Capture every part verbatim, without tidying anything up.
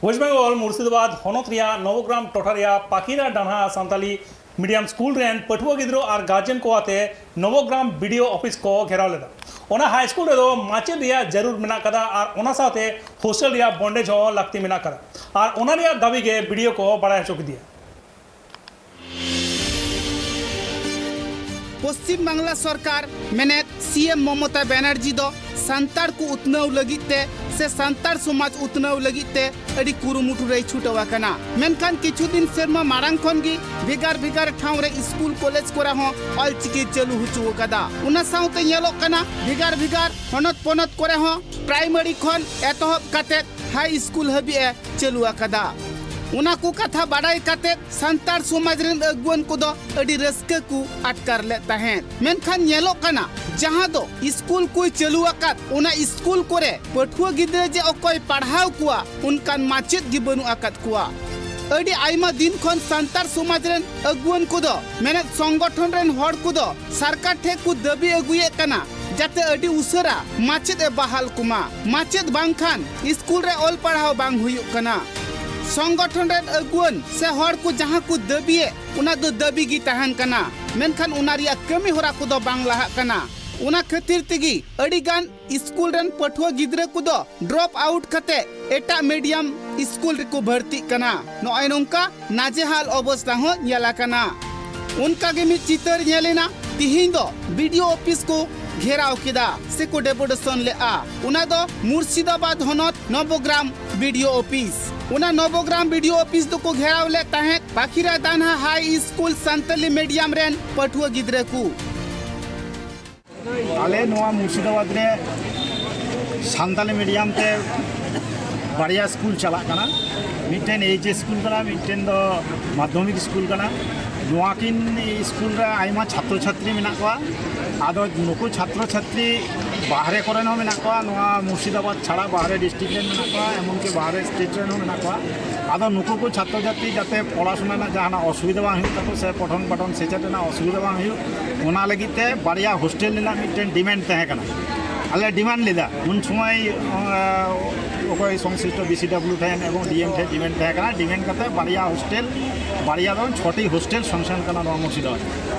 West Bengal Murshidabad ᱦᱚᱱᱚᱛ ᱨᱮᱭᱟᱜ ᱱᱚᱵᱚᱜᱨᱟᱢ ᱴᱚᱴᱷᱟ ᱨᱮᱭᱟᱜ ᱯᱟᱠᱷᱤᱨᱟ ᱰᱟᱱᱦᱟ ᱥᱟᱱᱛᱟᱞᱤ ᱢᱤᱰᱤᱭᱟᱢ ᱥᱠᱩᱞ ᱨᱮᱱ ᱯᱟᱹᱴᱷᱩᱣᱟᱹ ᱜᱤᱫᱽᱨᱟᱹ ᱟᱨ ᱜᱟᱨᱡᱮᱱ ᱠᱚ ᱟᱛᱮ ᱱᱚᱵᱚᱜᱨᱟᱢ ᱵᱤᱰᱤᱳ ᱚᱯᱷᱤᱥ ᱠᱚ ᱜᱷᱮᱨᱟᱣ ᱞᱮᱫᱟ᱾ ᱚᱱᱟ ᱦᱟᱭ ᱥᱠᱩᱞ ᱨᱮᱫᱚ ᱢᱟᱪᱮᱫ ᱨᱮᱭᱟᱜ ᱡᱟᱹᱨᱩᱲ ᱢᱮᱱᱟᱜ ᱠᱟᱫᱟ ᱟᱨ ᱚᱱᱟ ᱥᱟᱶᱛᱮ ᱦᱳᱥᱴᱮᱞ ᱨᱮᱭᱟᱜ ᱵᱚᱱᱰᱮᱡᱽ ᱦᱚᱸ ᱞᱟᱹᱠᱛᱤ ᱢᱮᱱᱟᱜ ᱠᱟᱫᱟ ᱟᱨ ᱚᱱᱟ ᱨᱮᱭᱟᱜ ᱫᱟᱹᱵᱤ ᱜᱮ ᱵᱤᱰᱤᱳ ᱠᱚ ᱵᱟᱲᱟᱭ ᱦᱚᱪᱚ ᱠᱮᱫᱮᱭᱟ᱾ ᱯᱚᱥᱪᱤᱢ ᱵᱟᱝᱞᱟ ᱥᱚᱨᱠᱟᱨ ᱢᱮᱱᱮᱫ ᱥᱤ ᱮᱢ ᱢᱚᱢᱚᱛᱟ ᱵᱟᱱᱟᱨᱡᱤ ᱫᱚ ᱥᱟᱱᱛᱟᱲ ᱠᱚ ᱩᱛᱱᱟᱹᱣ ᱞᱟᱹᱜᱤᱫ ᱛᱮ ᱥᱮ ᱥᱟᱱᱛᱟᱲ ᱥᱚᱢᱟᱡᱽ ᱩᱛᱱᱟᱹᱣ ᱞᱟᱹᱜᱤᱫ ᱛᱮ ᱟᱹᱰᱤ ᱠᱩᱨᱩᱢᱩᱴᱩ ᱨᱮᱭ ᱪᱷᱩᱴᱟᱹᱣ ᱟᱠᱟᱱᱟ᱾ ᱢᱮᱱᱠᱷᱟᱱ ᱠᱤᱪᱷᱩ ᱫᱤᱱ ᱥᱮᱨᱢᱟ ᱢᱟᱲᱟᱝ ᱠᱷᱚᱱ ᱜᱮ ᱵᱷᱮᱜᱟᱨ ᱵᱷᱮᱜᱟᱨ ᱴᱷᱟᱶ ᱨᱮ ᱥᱠᱩᱞ ᱠᱚᱞᱮᱡᱽ ᱠᱚᱨᱮ ᱦᱚᱸ ᱚᱞᱪᱤᱠᱤ ᱪᱟᱹᱞᱩ ᱦᱚᱪᱚ ᱟᱠᱟᱫᱟ᱾ ᱚᱱᱟ ᱥᱟᱶᱛᱮ ᱧᱮᱞᱚᱜ ᱠᱟᱱᱟ ᱵᱷᱮᱜᱟᱨ ᱵᱷᱮᱜᱟᱨ ᱦᱚᱱᱚᱛ ᱯᱚᱱᱚᱛ ᱠᱚᱨᱮ ᱦᱚᱸ ᱯᱨᱟᱭᱢᱟᱨᱤ ᱠᱷᱚᱱ ᱮᱛᱚᱦᱚᱵ ᱠᱟᱛᱮ ᱦᱟᱭ ᱥᱠᱩᱞ ᱦᱟᱹᱵᱤᱡ ᱮ ᱪᱟᱹᱞᱩ ᱟᱠᱟᱫᱟ᱾ ᱚᱱᱟ ᱠᱚ ᱠᱟᱛᱷᱟ ᱵᱟᱰᱟᱭ ᱠᱟᱛᱮ ᱥᱟᱱᱛᱟᱲ ᱥᱚᱢᱟᱡᱽ ᱨᱮᱱ ᱟᱹᱜᱩᱣᱟᱹᱱ ᱠᱚᱫᱚ ᱟᱹᱰᱤ ᱨᱟᱹᱥᱠᱟᱹ ᱠᱚ ᱟᱴᱠᱟᱨ ᱞᱮᱫ ᱛᱟᱦᱮᱸᱫ᱾ ᱢᱮᱱᱠᱷᱟᱱ ᱧᱮᱞᱚᱜ ᱠᱟᱱᱟ, ᱡᱟᱦᱟᱸ ᱫᱚ ᱥᱠᱩᱞ ᱠᱚᱭ ᱪᱟᱹᱞᱩ ᱟᱠᱟᱫ, ᱚᱱᱟ ᱥᱠᱩᱞ ᱠᱚᱨᱮ ᱯᱟᱹᱴᱷᱩᱣᱟᱹ ᱜᱤᱫᱽᱨᱟᱹ ᱡᱮ ᱚᱠᱚᱭ ᱯᱟᱲᱦᱟᱣ ᱠᱚᱣᱟ, ᱚᱱᱠᱟᱱ ᱢᱟᱪᱮᱫ ᱜᱮ ᱵᱟᱹᱱᱩᱜ ᱟᱠᱟᱫ ᱠᱚᱣᱟ᱾ ᱟᱹᱰᱤ ᱟᱭᱢᱟ ᱫᱤᱱ ᱠᱷᱚᱱ ᱥᱟᱱᱛᱟᱲ ᱥᱚᱢᱟᱡᱽ ᱨᱮᱱ ᱟᱹᱜᱩᱣᱟᱹᱱ ᱠᱚᱫᱚ, ᱢᱮᱱᱮᱫ ᱥᱚᱝᱜᱚᱴᱷᱚᱱ ᱨᱮᱱ ᱦᱚᱲ ᱠᱚᱫᱚ ᱥᱚᱨᱠᱟᱨ ᱴᱷᱮᱱ ᱠᱚ ᱫᱟᱹᱵᱤ ᱟᱹᱜᱩᱭᱮᱫ ᱠᱟᱱᱟ, ᱡᱟᱛᱮ ᱟᱹᱰᱤ ᱩᱥᱟᱹᱨᱟ ᱢᱟᱪᱮᱫ ᱮ ᱵᱟᱦᱟᱞ ᱠᱚᱢᱟ᱾ ᱢᱟᱪᱮᱫ ᱵᱟᱝᱠᱷᱟᱱ ᱥᱠᱩᱞ ᱨᱮ ᱚᱞ ᱯᱟᱲᱦᱟᱣ ᱵᱟᱝ ᱦᱩᱭᱩᱜ ᱠᱟᱱᱟ᱾ ᱥᱚᱝᱜᱚᱴᱷᱚᱱ ᱨᱮᱱ ᱟᱹᱜᱩᱣᱟᱹᱱ ᱥᱮ ᱦᱚᱲ ᱠᱚ ᱡᱟᱦᱟᱸ ᱠᱚ ᱫᱟᱹᱵᱤᱭᱮᱫ, ᱚᱱᱟ ᱫᱚ ᱫᱟᱹᱵᱤ ᱜᱮ ᱛᱟᱦᱮᱱ ᱠᱟᱱᱟ, ᱢᱮᱱᱠᱷᱟᱱ ᱚᱱᱟ ᱨᱮᱭᱟᱜ ᱠᱟᱹᱢᱤ ᱦᱚᱨᱟ ᱠᱚᱫᱚ ᱵᱟᱝ ᱞᱟᱦᱟᱜ ᱠᱟᱱᱟ᱾ ᱚᱱᱟ ᱠᱷᱟᱹᱛᱤᱨ ᱛᱮᱜᱮ ᱟᱹᱰᱤ ᱜᱟᱱ ᱥᱠᱩᱞ ᱨᱮᱱ ᱯᱟᱹᱴᱷᱩᱣᱟᱹ ᱜᱤᱫᱽᱨᱟᱹ ᱠᱚᱫᱚ ᱰᱨᱚᱯ ᱟᱣᱩᱴ ᱠᱟᱛᱮ ᱮᱴᱟᱜ ᱢᱤᱰᱤᱭᱟᱢ ᱥᱠᱩᱞ ᱨᱮᱠᱚ ᱵᱷᱟᱹᱨᱛᱤᱜ ᱠᱟᱱᱟ᱾ ᱱᱚᱜᱼᱚᱭ ᱱᱚᱝᱠᱟ ᱱᱟᱡᱮᱦᱟᱞ ᱚᱵᱚᱥᱛᱟ ᱦᱚᱸ ᱧᱮᱞ ᱟᱠᱟᱱᱟ᱾ ᱚᱱᱠᱟ ᱜᱮ ᱢᱤᱫ ᱪᱤᱛᱟᱹᱨ ᱧᱮᱞ ᱮᱱᱟ, ᱛᱤᱦᱤᱧ ᱫᱚ ᱵᱤᱰᱤᱳ ᱚᱯᱷᱤᱥ ᱠᱚ ᱜᱷᱮᱨᱟᱣ ᱠᱮᱫᱟ ᱥᱮ ᱠᱚ ᱰᱮᱯᱩᱴᱮᱥᱚᱱ ᱞᱮᱫᱼᱟ᱾ ᱚᱱᱟ ᱫᱚ ᱢᱩᱨᱥᱤᱫᱟᱵᱟᱫᱽ ᱦᱚᱱᱚᱛ ᱱᱚᱵᱚᱜᱨᱟᱢ ᱵᱤᱰᱤᱳ ᱚᱯᱷᱤᱥ᱾ ᱚᱱᱟ ᱱᱚᱵᱚᱜᱨᱟᱢ ᱵᱤᱰᱤᱳ ᱚᱯᱷᱤᱥ ᱫᱚᱠᱚ ᱜᱷᱮᱨᱟᱣ ᱞᱮᱫ ᱛᱟᱦᱮᱸᱫ ᱯᱟᱠᱷᱤᱨᱟ ᱫᱟᱱᱦᱟ ᱦᱟᱭ ᱥᱠᱩᱞ ᱥᱟᱱᱛᱟᱞᱤ ᱢᱤᱰᱤᱭᱟᱢ ᱨᱮᱱ ᱯᱟᱹᱴᱷᱩᱣᱟᱹ ᱜᱤᱫᱽᱨᱟᱹ ᱠᱚ᱾ ᱟᱞᱮ ᱱᱚᱣᱟ ᱢᱩᱨᱥᱤᱫᱟᱵᱟᱫᱽ ᱨᱮ ᱥᱟᱱᱛᱟᱞᱤ ᱢᱤᱰᱤᱭᱟᱢ ᱛᱮ ᱵᱟᱨᱭᱟ ᱥᱠᱩᱞ ᱪᱟᱞᱟᱜ ᱠᱟᱱᱟ, ᱢᱤᱫᱴᱮᱱ ᱮᱭᱤᱪ ᱮᱥ ᱥᱠᱩᱞ ᱠᱟᱱᱟ, ᱢᱤᱫᱴᱮᱱ ᱫᱚ ᱢᱟᱫᱽᱫᱷᱚᱢᱤᱠ ᱥᱠᱩᱞ ᱠᱟᱱᱟ᱾ ᱱᱚᱣᱟ ᱠᱤᱱ ᱥᱠᱩᱞ ᱨᱮ ᱟᱭᱢᱟ ᱪᱷᱟᱛᱨᱚ ᱪᱷᱟᱛᱨᱤ ᱢᱮᱱᱟᱜ ᱠᱚᱣᱟ᱾ ᱟᱫᱚ ᱱᱩᱠᱩ ᱪᱷᱟᱛᱨᱚ ᱪᱷᱟᱛᱨᱤ ᱵᱟᱦᱨᱮ ᱠᱚᱨᱮᱱ ᱦᱚᱸ ᱢᱮᱱᱟᱜ ᱠᱚᱣᱟ, ᱱᱚᱣᱟ ᱢᱩᱨᱥᱤᱫᱟᱵᱟᱫᱽ ᱪᱷᱟᱲᱟ ᱵᱟᱦᱨᱮ ᱰᱤᱥᱴᱨᱤᱠᱴ ᱨᱮᱱ ᱢᱮᱱᱟᱜ ᱠᱚᱣᱟ, ᱮᱢᱚᱱᱠᱤ ᱵᱟᱦᱨᱮ ᱥᱴᱮᱴ ᱨᱮᱱ ᱦᱚᱸ ᱢᱮᱱᱟᱜ ᱠᱚᱣᱟ᱾ ᱟᱫᱚ ᱱᱩᱠᱩ ᱠᱚ ᱪᱷᱟᱛᱨᱚ ᱪᱷᱟᱛᱨᱤ ᱡᱟᱛᱮ ᱯᱚᱲᱟᱥᱩᱱᱟ ᱨᱮᱱᱟᱜ ᱡᱟᱦᱟᱱᱟᱜ ᱚᱥᱩᱵᱤᱫᱷᱟ ᱵᱟᱝ ᱦᱩᱭᱩᱜ ᱛᱟᱠᱚ ᱥᱮ ᱯᱚᱴᱷᱚᱱ ᱯᱟᱴᱷᱚᱱ ᱥᱮᱪᱮᱫ ᱨᱮᱱᱟᱜ ᱚᱥᱩᱵᱤᱫᱷᱟ ᱵᱟᱝ ᱦᱩᱭᱩᱜ, ᱚᱱᱟ ᱞᱟᱹᱜᱤᱫ ᱛᱮ ᱵᱟᱨᱭᱟ ᱦᱳᱥᱴᱮᱞ ᱨᱮᱱᱟᱜ ᱢᱤᱫᱴᱮᱱ ᱰᱤᱢᱟᱱᱰ ᱛᱟᱦᱮᱸ ᱠᱟᱱᱟ᱾ ᱟᱞᱮ ᱰᱤᱢᱟᱱᱰ ᱞᱮᱫᱟ ᱩᱱ ᱥᱚᱢᱚᱭ, ᱟᱸ, ᱚᱠᱚᱭ ᱥᱚᱝᱥᱞᱤᱥᱴᱚ ᱵᱤᱥᱤᱰᱟᱵᱞᱤᱭᱩ ᱴᱷᱮᱱ ᱮᱵᱚᱝ ᱰᱤᱮᱢ ᱴᱷᱮᱱ ᱰᱤᱢᱮᱱᱰ ᱛᱟᱦᱮᱸ ᱠᱟᱱᱟ, ᱰᱤᱢᱮᱱᱰ ᱠᱟᱛᱮ ᱵᱟᱨᱭᱟ ᱦᱳᱥᱴᱮᱞ, ᱵᱟᱨᱭᱟ ᱫᱚ ᱪᱷᱚᱴᱤ ᱦᱳᱥᱴᱮᱞ ᱥᱟᱝᱥᱚᱱ ᱠᱟᱱᱟ ᱱᱚᱣᱟ ᱢᱩᱨᱥᱤᱫᱟᱵᱟᱫᱽ᱾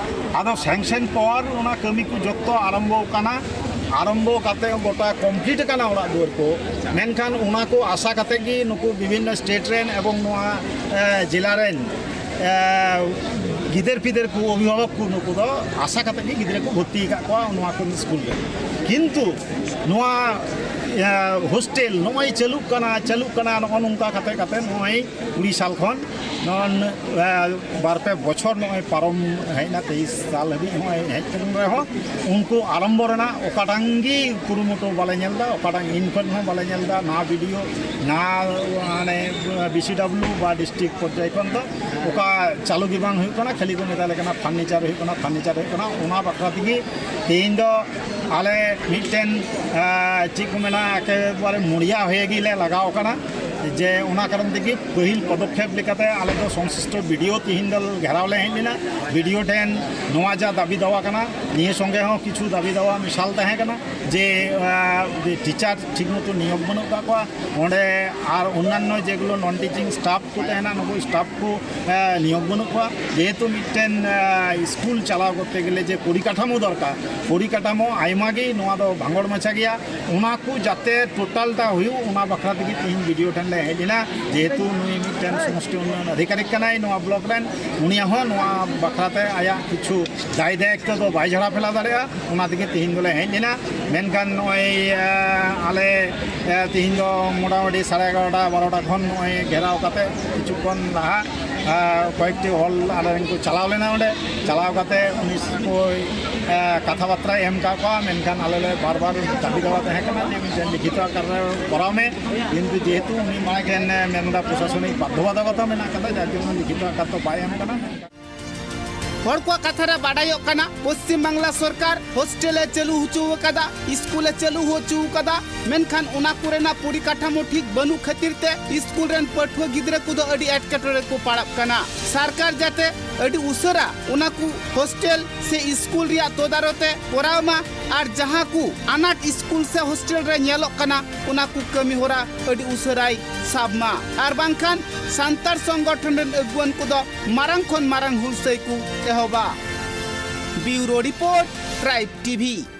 ᱟᱫᱚ ᱥᱟᱝᱥᱚᱱ ᱯᱚᱨ ᱚᱱᱟ ᱠᱟᱹᱢᱤ ᱠᱚ ᱡᱚᱛᱚ ᱟᱨᱟᱢᱵᱚ ᱠᱟᱱᱟ, ᱟᱨᱟᱢᱵᱚ ᱠᱟᱛᱮ ᱜᱚᱴᱟ ᱠᱚᱢᱯᱞᱤᱴ ᱠᱟᱱᱟ ᱚᱲᱟᱜ ᱫᱩᱣᱟᱹᱨ ᱠᱚ᱾ ᱢᱮᱱᱠᱷᱟᱱ ᱚᱱᱟ ᱠᱚ ᱟᱥᱟ ᱠᱟᱛᱮ ᱜᱮ ᱱᱩᱠᱩ ᱵᱤᱵᱷᱤᱱᱱᱚ ᱥᱴᱮᱴ ᱨᱮᱱ ᱮᱵᱚᱝ ᱱᱚᱣᱟ, ᱮ, ᱡᱮᱞᱟ ᱨᱮᱱ, ᱮ, ᱜᱤᱫᱟᱹᱨ ᱯᱤᱫᱟᱹᱨ ᱠᱚ, ᱚᱵᱷᱤᱵᱷᱟᱵᱚᱠ ᱠᱚ, ᱱᱩᱠᱩ ᱫᱚ ᱟᱥᱟ ᱠᱟᱛᱮ ᱜᱮ ᱜᱤᱫᱽᱨᱟᱹ ᱠᱚ ᱵᱷᱚᱨᱛᱤ ᱟᱠᱟᱫ ᱠᱚᱣᱟ ᱱᱚᱣᱟ ᱠᱚ ᱥᱠᱩᱞ ᱨᱮ᱾ ᱠᱤᱱᱛᱩ ᱱᱚᱣᱟ, ᱮ, ᱦᱳᱥᱴᱮᱞ ᱱᱚᱜᱼᱚᱭ ᱪᱟᱹᱞᱩᱜ ᱠᱟᱱᱟ, ᱪᱟᱹᱞᱩᱜ ᱠᱟᱱᱟ, ᱱᱚᱜᱼᱚ ᱱᱚᱝᱠᱟ ᱠᱟᱛᱮ ᱠᱟᱛᱮ ᱱᱚᱜᱼᱚᱭ ᱠᱩᱲᱤ ᱥᱟᱞ ᱠᱷᱚᱱ ᱱᱚᱜᱼᱚ ᱱᱩᱱᱟᱹᱜ, ᱮ, ᱵᱟᱨ ᱯᱮ ᱵᱚᱪᱷᱚᱨ ᱱᱚᱜᱼᱚᱭ ᱯᱟᱨᱚᱢ ᱦᱮᱡ ᱮᱱᱟ, ᱛᱮᱭᱤᱥ ᱥᱟᱞ ᱦᱟᱹᱵᱤᱡ ᱱᱚᱜᱼᱚᱭ ᱦᱮᱡ ᱠᱟᱱ ᱨᱮᱦᱚᱸ ᱩᱱᱠᱩ ᱟᱨᱟᱢᱵᱚ ᱨᱮᱱᱟᱜ ᱚᱠᱟᱴᱟᱝ ᱜᱮ ᱠᱩᱨᱩᱢᱩᱴᱩ ᱵᱟᱞᱮ ᱧᱮᱞ ᱮᱫᱟ, ᱚᱠᱟᱴᱟᱝ ᱤᱧ ᱠᱷᱚᱱ ᱦᱚᱸ ᱵᱟᱞᱮ ᱧᱮᱞ ᱮᱫᱟ, ᱱᱟ ᱵᱤ ᱰᱤ ᱳ, ᱱᱟ ᱢᱟᱱᱮ ᱵᱤ ᱥᱤ ᱰᱟᱵᱞᱤᱭᱩ ᱵᱟ ᱰᱤᱥᱴᱨᱤᱠᱴ ᱯᱚᱨᱡᱟᱭ ᱠᱷᱚᱱ ᱫᱚ ᱚᱠᱟ ᱪᱟᱹᱞᱩ ᱜᱮ ᱵᱟᱝ ᱦᱩᱭᱩᱜ ᱠᱟᱱᱟ, ᱠᱷᱟᱹᱞᱤ ᱠᱚ ᱢᱮᱛᱟ ᱞᱮ ᱠᱟᱱᱟ ᱯᱷᱟᱨᱱᱤᱪᱟᱨ ᱦᱩᱭᱩᱜ ᱠᱟᱱᱟ, ᱯᱷᱟᱨᱱᱤᱪᱟᱨ ᱦᱩᱭᱩᱜ ᱠᱟᱱᱟ᱾ ᱚᱱᱟ ᱵᱟᱠᱷᱨᱟ ᱛᱮᱜᱮ ᱛᱮᱦᱮᱧ ᱫᱚ ᱟᱞᱮ ᱢᱤᱫᱴᱮᱱ, ᱮ, ᱪᱮᱫ ᱠᱚ ᱢᱮᱱᱟ, ᱮᱠᱮᱵᱟᱨᱮ ᱢᱩᱲᱤᱭᱟ ᱦᱚᱭᱮ ᱜᱮᱞᱮ ᱞᱟᱜᱟᱣ ᱠᱟᱱᱟ᱾ ᱡᱮ ᱚᱱᱟ ᱠᱟᱨᱚᱱ ᱛᱮᱜᱮ ᱯᱟᱹᱦᱤᱞ ᱯᱚᱫᱚᱠᱷᱮᱯ ᱞᱮᱠᱟᱛᱮ ᱟᱞᱮ ᱫᱚ ᱥᱚᱝᱥᱞᱤᱥᱴᱚ ᱵᱤ ᱰᱤ ᱳ ᱛᱤᱦᱤᱧ ᱫᱚ ᱜᱷᱮᱨᱟᱣ ᱞᱮ ᱦᱮᱡ ᱞᱮᱱᱟ᱾ ᱵᱤ ᱰᱤ ᱳ ᱴᱷᱮᱱ ᱱᱚᱣᱟ ᱡᱟ ᱫᱟᱹᱵᱤ ᱫᱟᱣᱟ ᱠᱟᱱᱟ, ᱱᱤᱭᱟᱹ ᱥᱚᱸᱜᱮ ᱦᱚᱸ ᱠᱤᱪᱷᱩ ᱫᱟᱹᱵᱤ ᱫᱟᱣᱟ ᱢᱮᱥᱟᱞ ᱛᱟᱦᱮᱸ ᱠᱟᱱᱟ ᱡᱮ, ᱟᱸ, ᱡᱮ ᱴᱤᱪᱟᱨ ᱴᱷᱤᱠ ᱢᱚᱛᱚ ᱱᱤᱭᱳᱜ ᱵᱟᱹᱱᱩᱜ ᱠᱟᱜ ᱠᱚᱣᱟ ᱚᱸᱰᱮ, ᱟᱨ ᱚᱱᱱᱟᱱᱱᱚ ᱡᱮᱜᱩᱞᱳ ᱱᱚᱱ ᱴᱤᱪᱤᱝ ᱥᱴᱟᱯ ᱠᱚ ᱛᱟᱦᱮᱱᱟ, ᱱᱩᱠᱩ ᱥᱴᱟᱯ ᱠᱚ, ᱟᱸ, ᱱᱤᱭᱳᱜ ᱵᱟᱹᱱᱩᱜ ᱠᱚᱣᱟ᱾ ᱡᱮᱦᱮᱛᱩ ᱢᱤᱫᱴᱮᱱ, ᱟᱸ, ᱥᱠᱩᱞ ᱪᱟᱞᱟᱣ ᱠᱚᱨᱛᱮ ᱜᱮᱞᱮ ᱡᱮ ᱯᱚᱨᱤᱠᱟᱴᱷᱟᱢᱳ ᱫᱚᱨᱠᱟᱨ, ᱯᱚᱨᱤᱠᱟᱴᱷᱟᱢᱳ ᱟᱭᱢᱟ ᱜᱮ ᱱᱚᱣᱟ ᱫᱚ ᱵᱷᱟᱸᱜᱚᱲ ᱢᱟᱪᱷᱟ ᱜᱮᱭᱟ᱾ ᱚᱱᱟ ᱠᱚ ᱡᱟᱛᱮ ᱴᱳᱴᱟᱞᱴᱟ ᱦᱩᱭᱩᱜ, ᱚᱱᱟ ᱵᱟᱠᱷᱨᱟ ᱛᱮᱜᱮ ᱛᱮᱦᱮᱧ ᱵᱤ ᱰᱤ ᱳ ᱴᱷᱮᱱ ᱞᱮ ᱦᱮᱡ ᱞᱮᱱᱟ᱾ ᱡᱮᱦᱮᱛᱩ ᱱᱩᱭ ᱢᱤᱫᱴᱮᱱ ᱥᱚᱢᱚᱥᱴᱤ ᱩᱱᱱᱚᱭᱚᱱ ᱚᱫᱷᱤᱠᱟᱨᱤ ᱠᱟᱱᱟᱭ ᱱᱚᱣᱟ ᱵᱞᱚᱠ ᱨᱮᱱ, ᱩᱱᱤᱭᱟᱜ ᱦᱚᱸ ᱱᱚᱣᱟ ᱵᱟᱠᱷᱨᱟ ᱛᱮ ᱟᱭᱟᱜ ᱠᱤᱪᱷᱩ ᱫᱟᱭ ᱫᱟᱭᱤᱛᱛᱚ ᱫᱚ ᱵᱟᱭ ᱡᱷᱟᱲᱟ ᱯᱷᱮᱞᱟ ᱫᱟᱲᱮᱭᱟᱜᱼᱟ᱾ ᱚᱱᱟ ᱛᱮᱜᱮ ᱛᱮᱦᱮᱧ ᱫᱚᱞᱮ ᱦᱮᱡ ᱞᱮᱱᱟ᱾ ᱢᱮᱱᱠᱷᱟᱱ ᱱᱚᱜᱼᱚᱭ, ᱮ, ᱟᱞᱮ, ᱮ, ᱛᱮᱦᱮᱧ ᱫᱚ ᱢᱚᱴᱟᱢᱩᱴᱤ ᱥᱟᱲᱮ ᱮᱜᱟᱨᱚᱴᱟ, ᱵᱟᱨᱚᱴᱟ ᱠᱷᱚᱱ ᱱᱚᱜᱼᱚᱭ ᱜᱷᱮᱨᱟᱣ ᱠᱟᱛᱮ ᱠᱤᱪᱷᱩ ᱠᱷᱚᱱ ᱞᱟᱦᱟ, ᱮ, ᱠᱚᱭᱮᱠᱴᱤ ᱦᱚᱲ ᱟᱞᱮ ᱨᱮᱱ ᱠᱚ ᱪᱟᱞᱟᱣ ᱞᱮᱱᱟ ᱚᱸᱰᱮ᱾ ᱪᱟᱞᱟᱣ ᱠᱟᱛᱮ ᱩᱱᱤ ᱠᱚ, ᱮ, ᱠᱟᱛᱷᱟ ᱵᱟᱨᱛᱟᱭ ᱮᱢ ᱠᱟᱜ ᱠᱚᱣᱟ, ᱢᱮᱱᱠᱷᱟᱱ ᱟᱞᱮ ᱞᱮ ᱵᱟᱨ ᱵᱟᱨ ᱫᱟᱹᱵᱤ ᱫᱟᱣᱟ ᱛᱟᱦᱮᱸ ᱠᱟᱱᱟ ᱡᱮ ᱢᱤᱫᱴᱮᱱ ᱞᱤᱠᱷᱤᱛᱚ ᱟᱠᱟᱨ ᱨᱮ ᱠᱚᱨᱟᱣ ᱢᱮ, ᱠᱤᱱᱛᱩ ᱡᱮᱦᱮᱛᱩ ᱩᱱᱤ ᱢᱟᱲᱟᱝ ᱨᱮᱱ ᱢᱮᱱ ᱮᱫᱟ ᱯᱨᱚᱥᱟᱥᱚᱱᱤᱠ ᱵᱟᱫᱽᱫᱷᱚᱵᱟᱫᱷᱚᱠᱚᱛᱟ ᱢᱮᱱᱟᱜ ᱠᱟᱫᱟ, ᱡᱟᱨ ᱡᱚᱱᱱᱚ ᱞᱤᱠᱷᱤᱛᱚ ᱟᱠᱟᱨ ᱫᱚ ᱵᱟᱭ ᱮᱢ ᱠᱟᱱᱟ᱾ ᱦᱚᱲ ᱠᱚᱣᱟᱜ ᱠᱟᱛᱷᱟ ᱨᱮ ᱵᱟᱰᱟᱭᱚᱜ ᱠᱟᱱᱟ, ᱯᱚᱥᱪᱤᱢ ᱵᱟᱝᱞᱟ ᱥᱚᱨᱠᱟᱨ ᱦᱳᱥᱴᱮᱞ ᱮ ᱪᱟᱹᱞᱩ ᱦᱚᱪᱚ ᱟᱠᱟᱫᱟ, ᱥᱠᱩᱞ ᱮ ᱪᱟᱹᱞᱩ ᱦᱚᱪᱚ ᱟᱠᱟᱫᱟ, ᱢᱮᱱᱠᱷᱟᱱ ᱚᱱᱟ ᱠᱚᱨᱮᱱᱟᱜ ᱯᱚᱨᱤᱠᱟᱴᱷᱟᱢᱳ ᱴᱷᱤᱠ ᱵᱟᱹᱱᱩᱜ ᱠᱷᱟᱹᱛᱤᱨ ᱛᱮ ᱥᱠᱩᱞ ᱨᱮᱱ ᱯᱟᱹᱴᱷᱩᱣᱟᱹ ᱜᱤᱫᱽᱨᱟᱹ ᱠᱚᱫᱚ ᱟᱹᱰᱤ ᱮᱴᱠᱮᱴᱚᱬᱮ ᱨᱮᱠᱚ ᱯᱟᱲᱟᱜ ᱠᱟᱱᱟ᱾ ᱥᱚᱨᱠᱟᱨ ᱡᱟᱛᱮ ᱟᱹᱰᱤ ᱩᱥᱟᱹᱨᱟ ᱚᱱᱟ ᱠᱚ ᱦᱳᱥᱴᱮᱞ ᱥᱮ ᱥᱠᱩᱞ ᱨᱮᱭᱟᱜ ᱛᱚᱫᱟᱨᱚᱛ ᱮ ᱠᱚᱨᱟᱣ ᱢᱟ, ᱟᱨ ᱡᱟᱦᱟᱸ ᱠᱚ ᱟᱱᱟᱴ ᱥᱠᱩᱞ ᱥᱮ ᱦᱳᱥᱴᱮᱞ ᱨᱮ ᱧᱮᱞᱚᱜ ᱠᱟᱱᱟ, ᱚᱱᱟ ᱠᱚ ᱠᱟᱹᱢᱤ ᱦᱚᱨᱟ ᱟᱹᱰᱤ ᱩᱥᱟᱹᱨᱟᱭ ᱥᱟᱵ ᱢᱟ, ᱟᱨ ᱵᱟᱝᱠᱷᱟᱱ ᱥᱟᱱᱛᱟᱲ ᱥᱚᱝᱜᱚᱴᱷᱚᱱ ᱨᱮᱱ ᱟᱹᱜᱩᱣᱟᱹᱱ ᱠᱚᱫᱚ ᱢᱟᱨᱟᱝ ᱠᱷᱚᱱ ᱢᱟᱨᱟᱝ ᱦᱩᱞᱥᱟᱹᱭ ᱠᱚ ᱮᱦᱚᱵᱟ᱾ ᱵᱤᱭᱩᱨᱳ ᱨᱤᱯᱳᱨᱴ, ᱴᱨᱟᱭᱤᱵᱽ ᱴᱤᱵᱷᱤ᱾